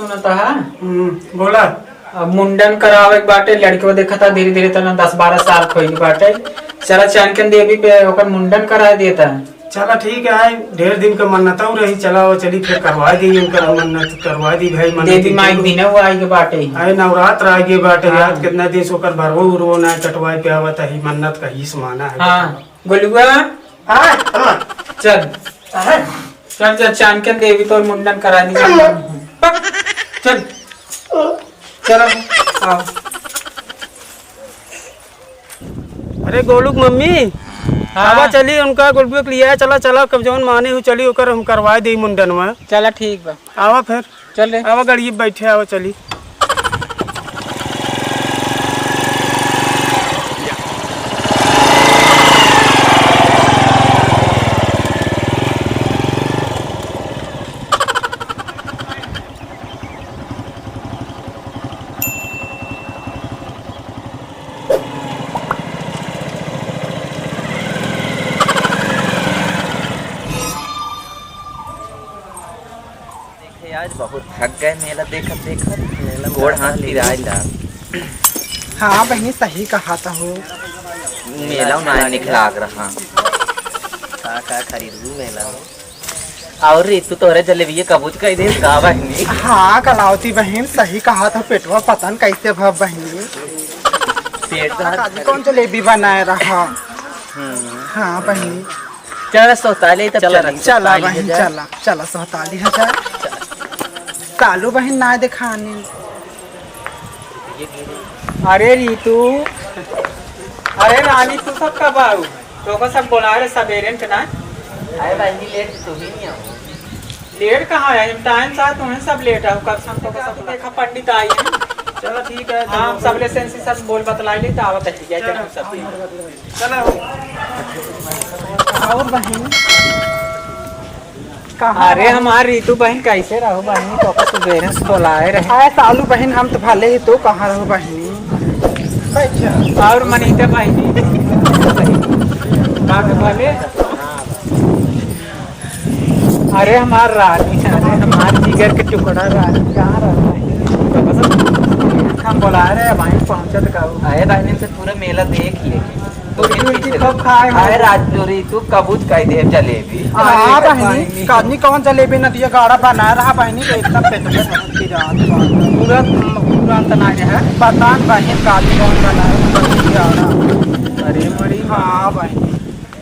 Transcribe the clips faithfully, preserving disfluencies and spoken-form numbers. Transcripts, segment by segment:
सुनत हा? हम्म, बोला। अब मुंडन करावे के बाटे, लड़कवा देखत हा धीरे धीरे तना दस बारह साल के होई बाटे। चला चानकन देवी पे ओकर मुंडन कराए देता। चला ठीक है, ढेर दिन का मन्नतौ रही, चला वो चली फिर करवा दी, उनकर मन्नत करवा दी भाई, मन्नत देवी माई पूरी। दिने वो आई के बाटे। अरे नवरात्र आ गए बाटे, हाँ। याद कितना दिन से ओकर भरवो उरवो ना कटवाए पे आवत ही, मन्नत का हीस माना है। हाँ, गोलुआ। हाँ, हाँ। चल। हाँ। चल, चल, चानकन देवी तोर मुंडन करा दी। पक, चल। चल, अब, आओ। अरे गोलू के मम्मी, हाँ। आवा चली उनका गोलुआ के लिया, चला, चला, कब जौन माने हो चली ओकर हम करवाए दी मुंडन में। चला ठीक बा। आवा फिर। चल रे। आवा गाड़ी बैठे, आवा चली। देखे आज बहुत थक गए मेला देखत देखत, मेला में गोड़ हाथ पिराइला। हाँ बहिनी, सही कहा था हो। मेला में निक लाग रहा। का का खरीदबू मेला में? और रे, तू तोहरे जलेबिये कबूज कह दे का बहिनी? हाँ कलावती बहिन, सही कहा था, पेटवा पता न कैसे भव बहिनी। पेट तो आज कौन जलेबी बनाए रहा? हम्म। हाँ बहिनी। चल सोहताली तब चला चली। चला सोहताली बहिन, जा। चला, चला सोहताली है जा। कालू बहिन ना देखानी। अरे रीतू, अरे रानी, तू सब कब आऊ? तोको सब बोला रहे सबेरे के ना। अरे बहिनी, लेट तो ही नहीं आओ। लेट कहाँ है? हम टाइम से आए, तुम्हें सब लेट आओ। कब से हमको सब देखा पंडित आई है। चलो ठीक है, हाँ, हम सब ले सेंसी सब बोल बतलाई ले, तो आवत है, ठीक है, चलो। चलो। और बहिन, कहाँ अरे रहो? हमार रीतू बहिन कैसे रहो बहिनी? तो का सुबेरे से बोलाए रहे। अरे सालू बहिन, हम तो भले ही, तू कहाँ रहो बहिनी? बैठा। और मनीता बहिनी, बात भले। अरे हमार रानी, अरे हमार जिगर के टुकड़ा रानी, कहाँ रहो बहिनी? तो बस हम बोला रहे, वहीं पहुँचत का। अरे बहिनी, हम तो पूरा मेला देख लिए। तू रीतू की खूब खाए हो। अरे राजू रीतू कबूज कह दे जलेबी। हाँ अरे बहिनी, बहिनी। कादनी कौन जलेबी न दिया गाड़ा बना रहा बहिनी, तो एकदम पेट में धरती रात बा। पूरा, पूरा अंत ना है। पता न बहिन कादनी कौन बना रहा गाड़ा। अरे मरी। हाँ बहिनी,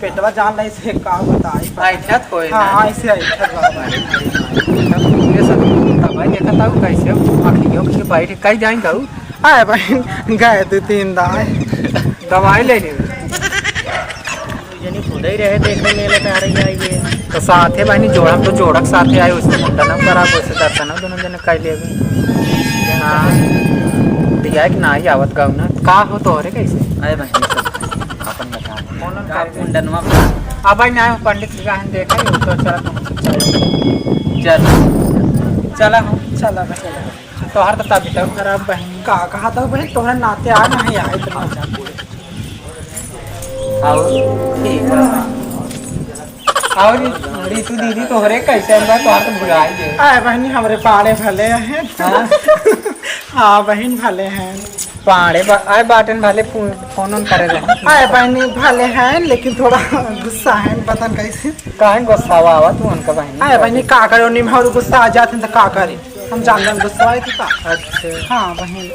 पेटवा जान रही से का बताई। ऐठत कोई ना। हाँ, ऐसे ऐठत बा बहिनी। ये सब तब भाई देखा था कैसे अखियों के बैठ कहीं जाएंगे। आए बहिन, गए दो तीन दाए। दवाई ले ली। जनी खुदे ही रहे, देखे मेले का रही आई ये। तो साथे बहिनी जोड़ा, हम तो जोड़क साथे आए, उससे मुंडनम करा, उससे दर्शनम दोनों जने कर लेबे। हाँ। दिया कि नाही आवत गाँव ना। का हो तोहरे कैसे? अरे बहिनी सब अपन बता। कौन का का मुंडनवा बा? अब भाई ना पंडित जी का हम देखा ही, तो चला तुम। चल। चला हो। चला बहिनी। तोहर तो तबीयत खराब बहिनी। का कहा था बहिनी, तोहरे नाते आ नहीं आए इतना। और ठीक है। और रीतू दीदी तोहरे कैसे हम तोहर तो भुला ही गए। आए बहिनी, हमरे पाड़े भले हैं। हाँ? हाँ बहिन, भले हैं। पाड़े बा-, आए बाटन भले फो-, फोन ओन करे रहे। आए बहिनी, भले हैं, लेकिन थोड़ा गुस्सा है, पता न कैसे। काहे गुस्सा आवा तू उनका बहिनी? आए बहिनी, का करे, निम्हर गुस्सा आ जाते हैं तो का करे। हम जान जान गुस्सा आए थे का? अच्छा। हाँ बहिन।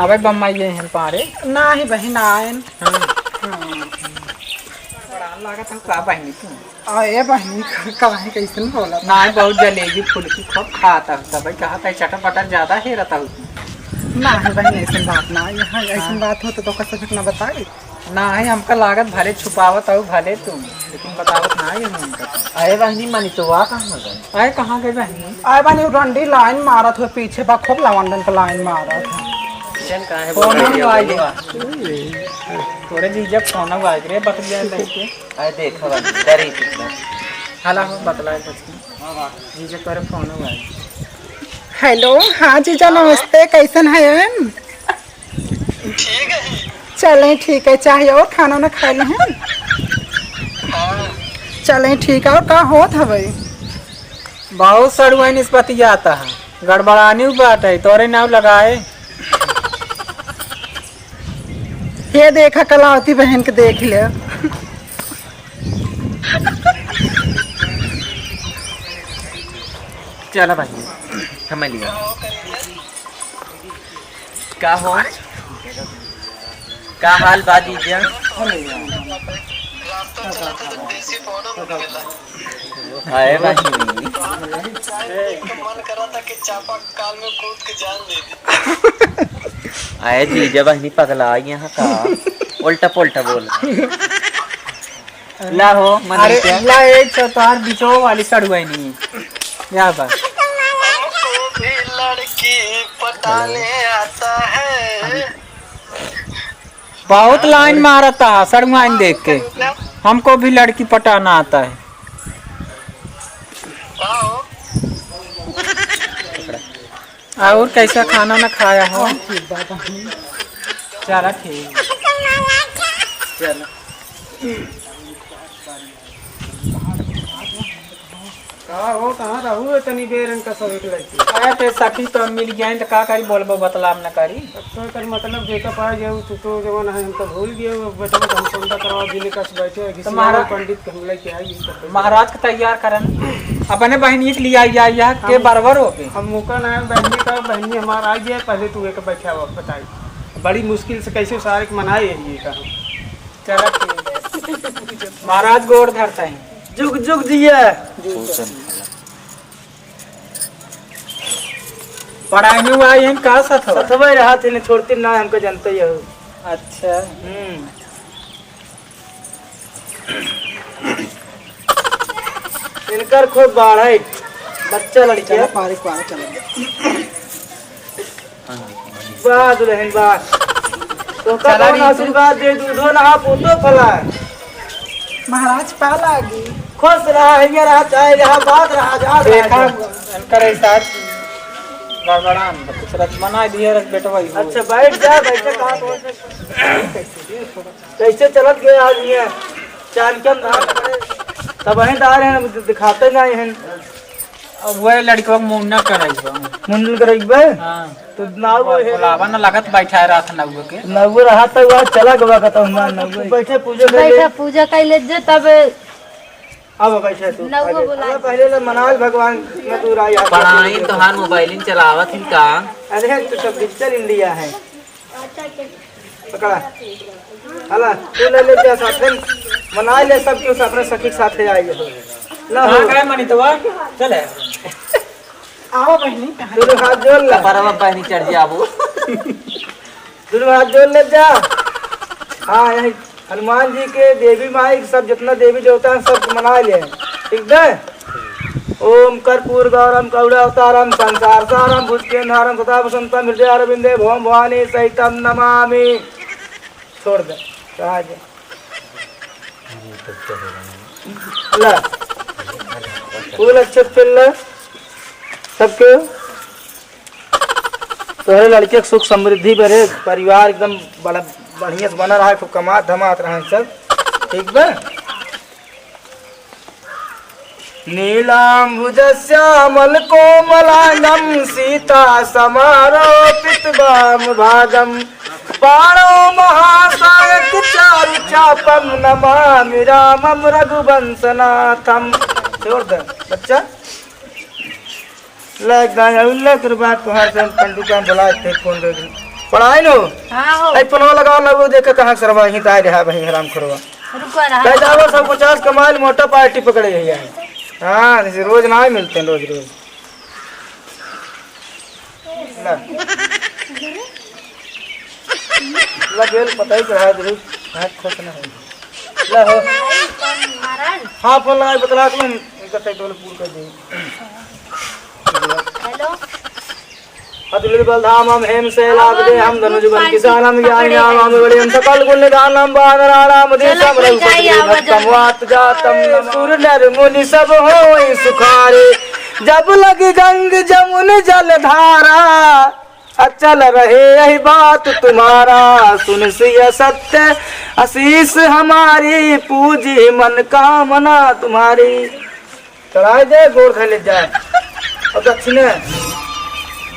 अबे बम्मा ये हैं पारे। नाही बहिन आयन। हाँ। हाँ। बड़ा लागत है का बहिनी तू? आ, ए बहिनी, काहे कैसन बोला? नाही, बहुत जलेबी फुलकी खूब खात है, तब कहा था चटर पटर ज्यादा हेरत है। नाही बहिन, ऐसन बात ना, यहाँ ऐसन हाँ। बात हो तो, तो कैसे घटना बताई? नाही, हमका लागत भले छुपावत हऊ भले तुम, लेकिन बतावत नाही हम उनका। अरे बहिनी, मनीतवा कहाँ गए? अरे कहाँ गए बहिनी? अरे बहिनी, उ डंडी लाइन मारत हो पीछे बा, खूब लवंडन के लाइन मारत हो। जन काहे फोन बोल रही हम है, आई बोलो। बा। तोरे जीजा फोन हम आई रे, बकरिया लेके। अरे देखो बहिनी, डरी कितना। हला हो बतला कुछ। जीजा तोरे फोन हम आई। हेलो, हाँ जीजा नमस्ते, कैसन है? ठीक है। चलें ठीक है, चाहे और खाना ना खाए हैं। हाँ। चलें ठीक है, और का होत हवे? बहुत सड़ुआइन इस बतियात है, गड़बड़ानी बात है, तोरे नाव लगाए। ये देखा कलावती बहन के देख ले। चला भाई, समझ लिया। का हो? का हाल बा जीजा? आए भाई। मन करा था कि चापाकल में कूद के जान दे दी। आए जीजा बहनी पगला यहाँ का? उल्टा पुल्टा बोल। ला हो, मन अरे, क्या? ला, एक तो तोहार बिचो वाली सड़ुआइनी। या बा। हमको भी लड़की पटाने आता है। बहुत लाइन मारता है सड़ुआइन देख के। हमको भी लड़की पटाना आता है। और कैसा खाना ना खाया हो? चला ठीक। चला। का हो, कहाँ रहू है तनी बेर इनका सब एक लड़की? अरे ते सखी तो मिल गया तो का करी, बोलबो बतलाब न करी। अब तो एकर मतलब जेका पाए जाऊ, तू तो जवन है, हम तो भूल गए, अब बेटा तो हम सौदा करवा दिले, कस बैठे हैं, तो घिसिया महाराज पंडित के हम लेके आई, ई सब महाराज के तैयार करन, अपने बहनी के लिए आई, आई, यहाँ के हम बराबर हो गए। हम मौका ना है, बहनी का, बहनी हमारा आई है, पहले तू एक बैठा हुआ बताई, बड़ी मुश्किल से कैसे सारे के मनाए है ये का हम। चला ठीक। महाराज गोड़ धरता है। जुग जुग जिया। पढ़ाई में हुआ है, का साथ हो? सथवा रहा थे, छोड़ती ना, हमको जानते ही हो। अच्छा। हम्म। इनकर खूब बाढ़ है, बच्चा लड़किया। चला, पारे, पारे चला। वाह दुल्हन वाह। तो का चला कौन रीतू। आशीर्वाद दे, दूधो नहा, पूतो फला। महाराज पा लागी। खुश रहा, हिंगे रहा, चाहे रहा, बात रहा, जात देखा, रहा। इनकर ऐसा गड़बड़ान, कुछ रच बना दिया, रच बेटवा ही हो। अच्छा, बैठ जा, बैठे कहाँ तो। कैसे चलत गए आज ये? चार के हम धार पड़े। तब वहीं डाल रहे हैं, दिखाते नहीं हैं। अब वह लड़कवा के मुंडन कराइबा। मुंडन कराइबा? हाँ। तो नाव वो है। बुलावा ना लगत बैठा है रात नौवे के। नौवे रहा तो वह चला गवा का तो हमार नौवे। बैठे पूजा कर ले। बैठा पूजा कर ले जे तब। अब बैठे तू। नौवे आगे। बुला। अब पहले ले मनाल भगवान में तू राय हाथ पढ़ाई रख। तो हार मोबाइल इन चलावत हिन का? अरे तू सब डिजिटल इंडिया है। पकड़ा। हला, तू ले ले जा साथे, मना ले सब केहू से अपने सखी के साथे आई हो। ना हो। कहाँ गए मनी तो? चले। आओ बहनी, कहाँ दुनू हाथ जोड़ ला। कपरवा बहनी चढ़ जाबो। दुनू हाथ जोड़ ले जा। हाँ, यही हनुमान जी के, देवी माई के, सब जितना देवी देवता हैं, सब मना ले। ठीक बे? ओम कर्पूर गौरम करुणावतारम संसार सारम भुजगेंद्रहारम सदा वसंतम हृदय अरविंदे भोम भवानी सहितम नमामि। छोड़ दे, कहा जा। ला, फूल अच्छे पेल ला, सबके। तोहरे लड़के के सुख समृद्धि बरे, परिवार एकदम बड़ा बढ़िया से बना रहा, खूब कमात धमात रहा सब, ठीक बा? नीलाम्बुजश्यामलकोमलाङ्गं सीतासमारोपितवामभागं। बाणो महासायकचारुचापं नमामि रामं रघुवंशनाथं। छोड़ दे बच्चा। लग दाई, अउर लग कर बात तोहार से पंडू का बुला के फोन दे दे। पढ़ाई नो? हाँ हो। आई फोनवा लगाओ ना, वो देखे कहाँ सरवा ही ताय रहा भाई हराम खोरवा। रुको रहा। कह जाओ सब पचास कमाइल मोटा पार्टी पकड़े है यार। हाँ, जैसे रोज ना ही मिलते हैं, रोज रोज। ला। ला बेल पता ही चढ़ा दे, हाथ खुश ना हो। ला हो। महाराज। हाँ, फोन लगा के बतला तुम, इनका साइड वाला पूरा कर दे। हेलो। अतुलित बल धामम हेम शैलाब्ज गेहम धनुज बल किशानम ज्ञान नाम हम बलियम सकल गुण निधानम वानराणाम अधीशम रघुपति भक्तम वात जातम नमः। सुर नर मुनि सब होई सुखारे, जब लगी गंग जमुन जल धारा। अचल रहे यही बात तुम्हारा, सुन सिय सत्य आशीष हमारी, पूजी मन कामना तुम्हारी। चढ़ाई दे, गोड़ धइ ले जाए। और दक्षिणे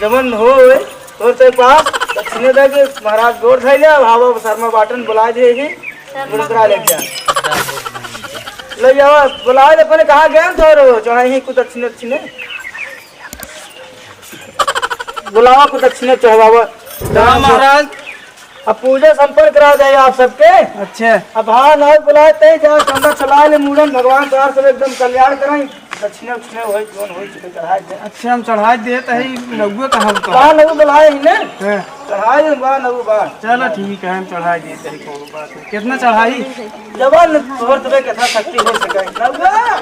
जवन होए तोर से पास, दक्षिणे दे के महाराज गोड़ धइ ले, अब हवा शर्मा बाटन बुलाइ दे ही, शर्मा गुड़ करा ले के। जा। ले जावा, बुलाइ दे, अपने कहाँ गए तो रो, चढ़ाई ही कुछ दक्षिणे, दक्षिणे। बुलावा कुछ दक्षिणे चढ़वावा। हाँ महाराज। अब पूजा संपन्न करा जाए आप सबके। अच्छा। अब हाँ, नाई बुलाए ते जा, चंदा चला ले, मूड़न भगवान द्वार सब एकदम कल्याण कराई। दक्षिणे उक्षिणे होई, जोन होई, चुके चढ़ाए दे। अच्छा, हम चढ़ाए देत हई, नउआ कहाँ बा? कहाँ नउआ बुलाए ही ने? हाँ। चढ़ाए दे, बा नउआ बा। चलो ठीक है, हम चढ़ाए देत हई, कौनो बात नहीं। कितना चढ़ाई? जवन तोहर तबे के यथाशक्ति हो सके। नउआ।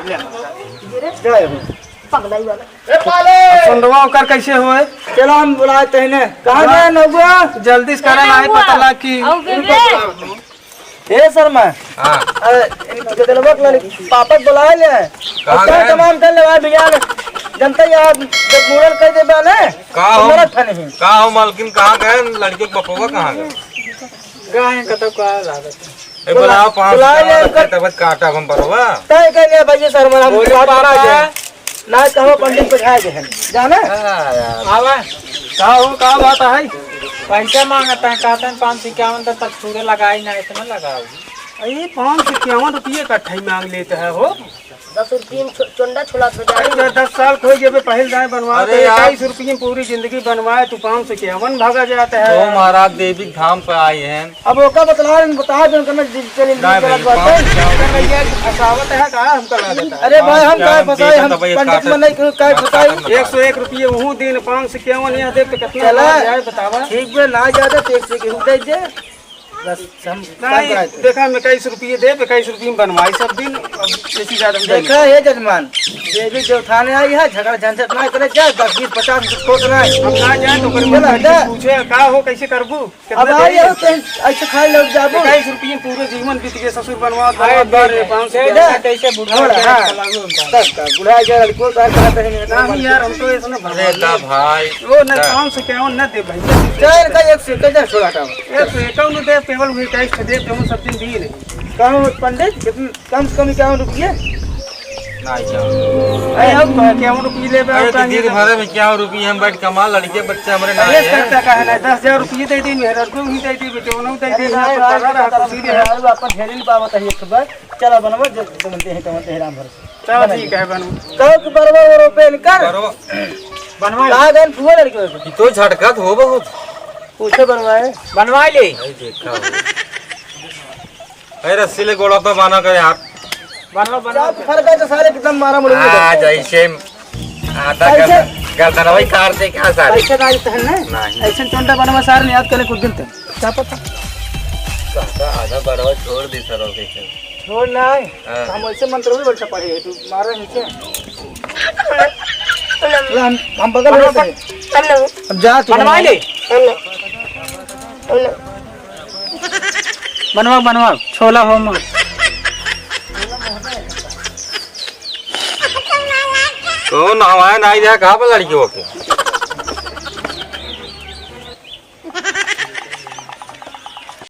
जय हो। पगलाई वाला। ए पाले! अब संडवा ओकर कैसे होए? चला हम बुलाए तहने। कहाँ गया नउआ? जल्दी से करा, नाई पता लाग कि। ए शर्मा। हाँ। अरे, इनके गदलवा के लाली पापा के बुलाए ले। कहाँ और गए? तमाम कर ले भाई भैया ने। जनता यार जब मूड़न कर दे बा ने, का तो हो? मरत था नहीं। का हो मालकिन, कहाँ गए? लड़के के बपवा कहाँ गए? गए हैं, कतौ का लागत है। ए, बुलाओ, पाँच बुलाओ सौ ले, रुपया उनका तब काटा हम बरवा। तय कर ले भैया शर्मा, हम बोले बात पापा। करा दे। ना कहो पंडित बैठा दे हैं। जाना? हाँ यार। आवा। का हो, का बात है? पैसा मांगता है, कहते हैं पाँच सौ इक्यावन तक, तक छुरे लगाई ना, इतना लगाओ। अरे, पाँच सौ इक्यावन रुपये का ठई मांग लेते हैं हो। दस रुपये में छो-, चोंडा छोला तो जाए। अरे, दस साल खोई जेबे पहिल दाएं बनवा, अरे तो यार। इक्कीस रुपये में पूरी जिंदगी बनवाए, तू पाँच सौ इक्यावन भागा जाता है। ओ महाराज, देवी धाम पे आए हैं। अब ओका बतला रहे, बता दे, उनका ना चली नहीं गलत भाई, बात है। पाँच सौ इक्यावन। भैया, फंसावत है का? हमका लागत है। अरे भाई, हम पाँच सौ इक्यावन काहे फंसाई, हम देते, पंडित काटत मन नहीं, काहे काटत फंसाई? काटत एक सौ एक रुपये वहू दिन, पाँच सौ इक्यावन यहाँ देख तो कितना चला। लाभ जाए, बतावा। ठीक बे, ना ज्यादा तो एक सौ एक रुपये दे दे। बस हम काम नहीं, कराए थे। देखा, हम इक्कीस रुपये देब, इक्कीस रुपये में बनवाई सब दिन, अब ऐसी ज्यादा हम देखा देंगे। हे जजमान, देवी देवथाने आई है, झगड़ा झंझट ना करे, जा, दस, बीस, पचास कुछ होत ना है। हम ना जाए तो ओकरे चला, मन जा। पूछे, "का हो, कैसे करबू? कितना अब आ देरी जाओ, है?" तो ऐसे खाए लग जाबो। इक्कीस रुपये में पूरे जीवन बीत गए, ससुर बनवा, अरे बनवा, बाप रे, पाँच सौ चल जा। रुपया कैसे बुढ़ा थोड़ा, जाए, हाँ। चलाओ उनका। तब का, बुढ़ा गया, लड़को का कहते हैं, नहीं यार, हम तो ऐसे ना अरे भगवान। दा भाई, वो नहीं, दा। पाँच सौ इक्यावन न दे भाई। चल का एक सौ, कैसे छोड़ा था? एक सौ इक्यावन दे, केवल वही टैक्स दे, केवल सब दिन दिए नहीं। कहाँ हो पंडित? कितने, कम से कम इक्यावन रुपये? नहीं, इक्यावन। अरे, हम तो इक्यावन रुपये ले, अरे, तो दिन भर में इक्यावन रुपये हम बैठ कमा, लड़के बच्चे हमारे ना अरे, हैं। करता कहा ना, दस हजार रुपये दे दी, मेहरा को भी दे दी, बेटे, उन्होंने दे दी, अरे, यहाँ पर भाई, पड़ा रहा, पता कुछ नहीं है। अपन झेल नहीं पावत है एक बार। चला बनवा, जब तुम दे, तुम दे राम भर। चलो ठीक है, बनवा। कहो कि बरवा वो रोपे इनकर। बरवा। बनवा। कहाँ गए फुआ लड़के हो? ये तो झटकत हो बहुत। पूछे बनवाए। बनवा ले। भाई देखा हो। अरे रस्सी ले गोड़ा पे बांधा कर यार। बनवा, बनवा। क्या फर्क है तो सारे कितना मारा मुड़ी में आज जाते हैं। ऐसे आधा कैसे? गर्दन, गर्दन भाई कार दे क्या सारे? कैसे ना इतना है ना? नहीं। ऐसे टोंटा बनवा सारे याद करने कुछ दिन तक। क्या पता? कहता आधा बरवा छोड़ दी सर, और कैसे? छोड़ ना है। हाँ। हम ऐसे मंत्र भी बैठा पढ़े, तू मारे नीचे। हम, हम बगल में से। अब जा तू। बनवा ले। बनवा, बनवा, छोला हो माँ। तो नहवाए नहीं जाए, कहाँ पर लड़की होके?